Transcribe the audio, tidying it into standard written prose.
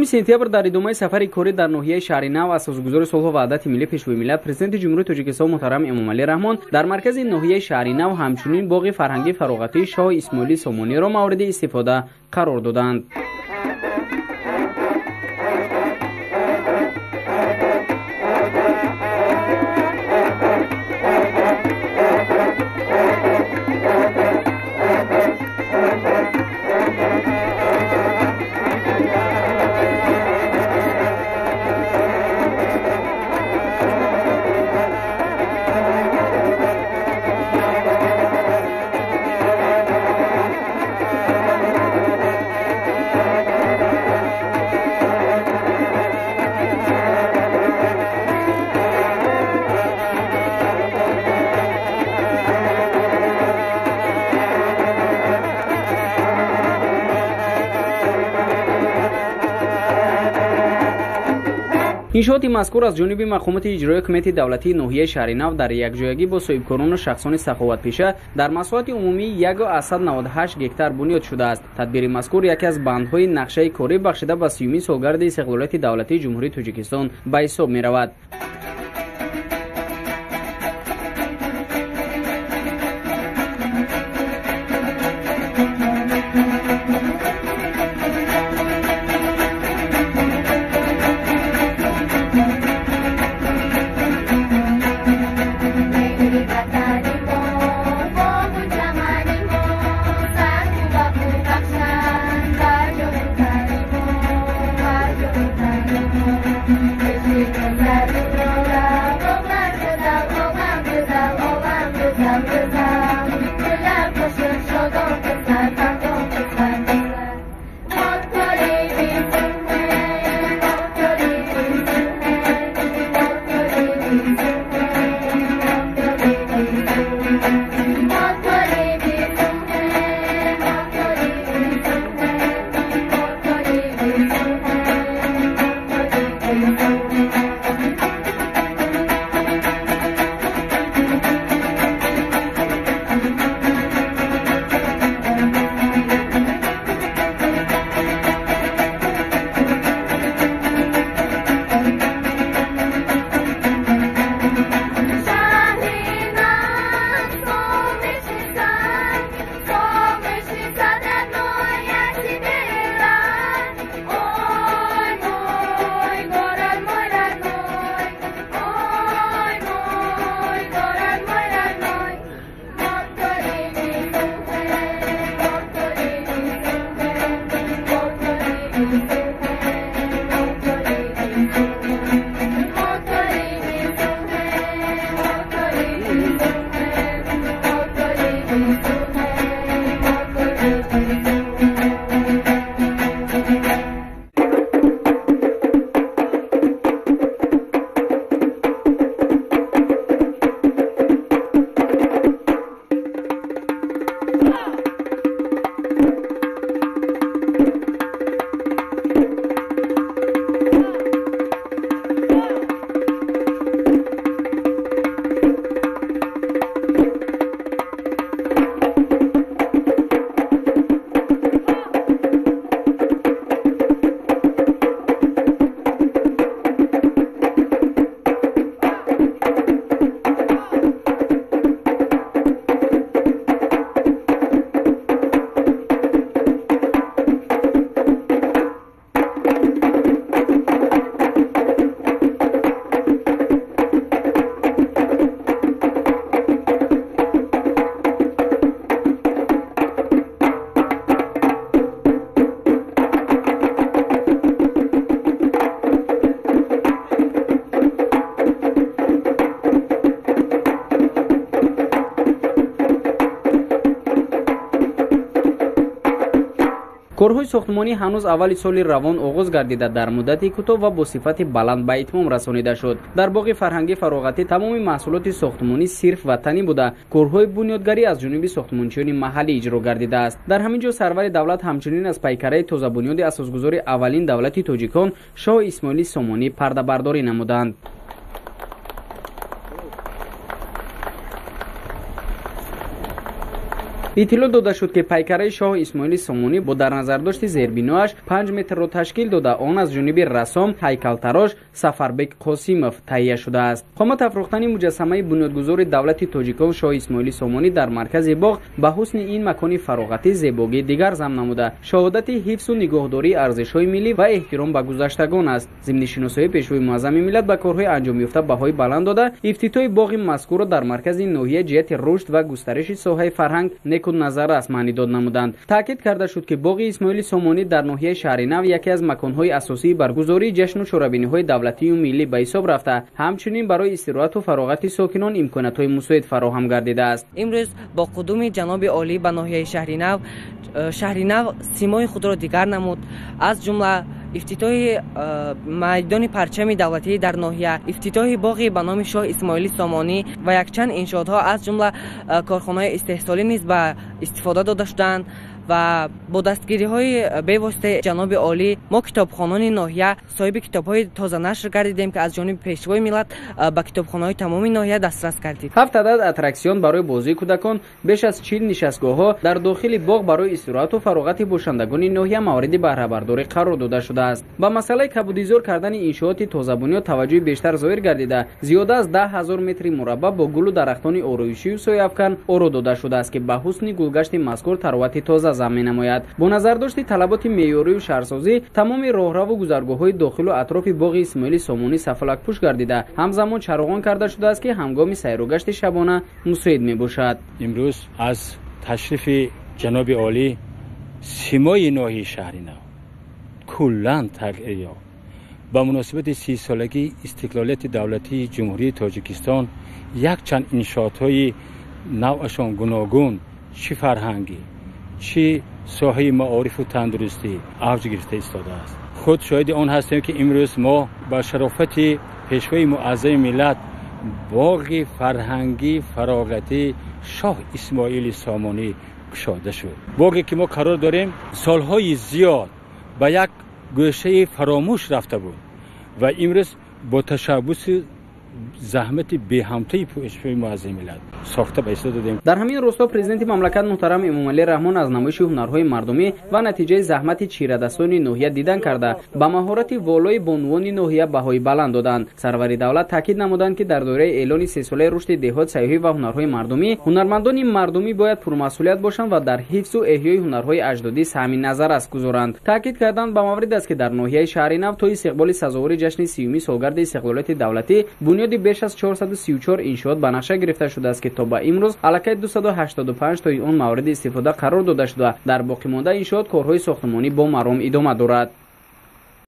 Сентябр дар идомаи сафари корӣ дар ноҳияи Шаҳри Нав асосгузори сулҳу ваҳдати миллӣ, Пешвои миллат, Президенти Ҷумҳурии Тоҷикистон муҳтарам Эмомалӣ Раҳмон дар маркази ноҳияи Шаҳри Нав ҳамчунин боғи фарҳангӣ фароғатии Шоҳ Исмоили Сомониро мавриди истифода қарор доданд. Иншооти мазкур аз ҷониби мақомоти иҷроии ҳукумати давлатии ноҳияи Шаҳри Нав дар якҷоягӣ бо соҳибкорону шахсони саховатпеша дар масоҳати умумии 1,98 гектар бунёд шудааст. Тадбири мазкур яке аз бандҳои нақшаи корӣ бахшида ба 30-юмин солгарди истиқлолияти давлатии Ҷумҳурии Тоҷикистон ба ҳисоб меравад. Корҳои сохтмонӣ ҳанӯз аввали соли равон оғоз гардида, дар муддати кӯтоҳ ва бо сифати баланд ба итмом расонида шуд. Дар боғи фарҳангӣ фароғатӣ тамоми маҳсулоти сохтмонӣ сирф ватанӣ буда, корҳои бунёдгарӣ аз ҷониби сохтмончиёни маҳаллӣ иҷро гардидааст. Дар ҳамин ҷо сарвари давлат ҳамчунин аз пайкараи тозабунёди асосгузори аввалин давлати тоҷикон Шоҳ Исмоили Сомонӣ пардабардорӣ намуданд. Иттилоъ дода шуд, ки пайкараи шоҳ Исмоили Сомонӣ бо дар назардошти зербиноаш 5 метрро ташкил дода, он аз ҷониби рассом ҳайкалтарош Сафарбек Қосимов таҳия шудааст. Қомат афрохтани муҷассамаи бунёдгузори давлати тоҷикон шоҳ Исмоили Сомонӣ дар маркази боғ ба ҳусни ин макони фароғатӣ зебогии дигар зам намуда, шаҳодати ҳифзу нигоҳдории арзишҳои миллӣ ва эҳтиром ба гузаштагон аст. Зимни шиносоии пешвои муаззами миллат ба корҳои анҷомёфта баҳои баланд дода, ифтитоҳи боғи мазкурро дар маркази ноҳия ҷиҳати рушд ва густариши соҳаи фарҳанг некуназар аст маънидод намуданд. Таъкид карда шуд, ки боғи Исмоили Сомонӣ дар ноҳияи Шаҳринав яке аз маконҳои асосии баргузории ҷашну чорабиниҳои давлатию миллӣ ба ҳисоб рафта, ҳамчунин барои истироҳату фароғати сокинон имкониятҳои мусоид фароҳам гардидааст. Имрӯз бо қудуми ҷаноби олӣ ба ноҳияи Шаҳринав, Шаҳринав симои худро дигар намуд. Аз ҷумла ифтитоҳи майдони парчами давлатӣ дар ноҳия, ифтитоҳи боғи ба номи шоҳ Исмоили Сомонӣ ва якчанд иншоотҳо, аз ҷумла корхонаҳои истеҳсолӣ низ ба истифода дода шуданд ва бо дастгириҳои бевоситаи ҷаноби олӣ мо китобхонони ноҳия соҳиби китобҳои тозанашр гардидем, ки аз ҷониби пешвои миллат ба китобхонаҳои тамоми ноҳия дастрас гардид. 7 адад аттраксион барои бозии кӯдакон, беш аз 40 нишастгоҳҳо дар дохили боғ барои истироҳату фароғати бошандагони ноҳия мавриди баҳрабардорӣ қарор дода шудааст. Ба масъалаи кабудизор кардани иншооти тозабунёд таваҷҷӯҳи бештар зоҳир гардида, зиёда аз 10 000 метри мураббаъ бо гулу дарахтони ороишию сояафкан оро дода шудааст, ки ба ҳусни гулгашти мазкур таровати тоза зам менамояд. Бо назардошти талаботи меъёрию шаҳрсозӣ, тамоми роҳраву гузаргоҳҳои дохилу атрофи боғи Исмоили Сомонӣ сафалакпӯш гардида, ҳамзамон чароғон карда шудааст, ки ҳангоми сайру гашти шабона мусоид мебошад. Имрӯз аз ташрифи ҷаноби олӣ симои ноҳияи Шаҳринав куллан тағйир ёфт. Ба муносибати 30-солагии истиқлолияти давлатии Ҷумҳурии Тоҷикистон якчанд иншоотҳои навъашон гуногун, чӣ фарҳангӣ, чӣ соҳаи маорифу тандурустӣ, авҷ гирифта истодааст. Худ шоҳиди он ҳастем, ки имрӯз мо ба шарофати пешвои муаззами миллат боғи фарҳангӣ фароғатӣ шоҳ Исмоили Сомонӣ кушода шуд. Боғе ки мо қарор дорем, солҳои зиёд ба як гӯшаи фаромӯш рафта буд ва имрӯз бо ташаббуси заҳмати беҳамтои пешвои муаззами миллат сохта ба истифода додем. Дар ҳамин росто президенти мамлакат муҳтарам Эмомалӣ Раҳмон аз намоиши ҳунарҳои мардумӣ ва натиҷаи заҳмати чирадастони ноҳия дидан карда, ба маҳорати волои бонувони ноҳия баҳои баланд доданд. Сарвари давлат таъкид намуданд, ки дар доираи эълони сесолаи рушди деҳот, сайёҳӣ ва ҳунарҳои мардумӣ ҳунармандони мардумӣ бояд пурмасъулият бошанд ва дар ҳифзу эҳёи ҳунарҳои аҷдодӣ саҳми назаррас гузоранд. Таъкид карданд ба маврид аст, ки дар ноҳияи Шаҳринав то истиқболи сазовори ҷашни 30-юми солгарди истиқлолияти давлатӣ бунёди беш аз 434 иншоот ба нақша гирифта шудааст, ки то ба имрӯз аллакай 285 тои он мавриди истифода қарор дода шуда, дар боқимонда иншоот корҳои сохтмонӣ бо маром идома дорад.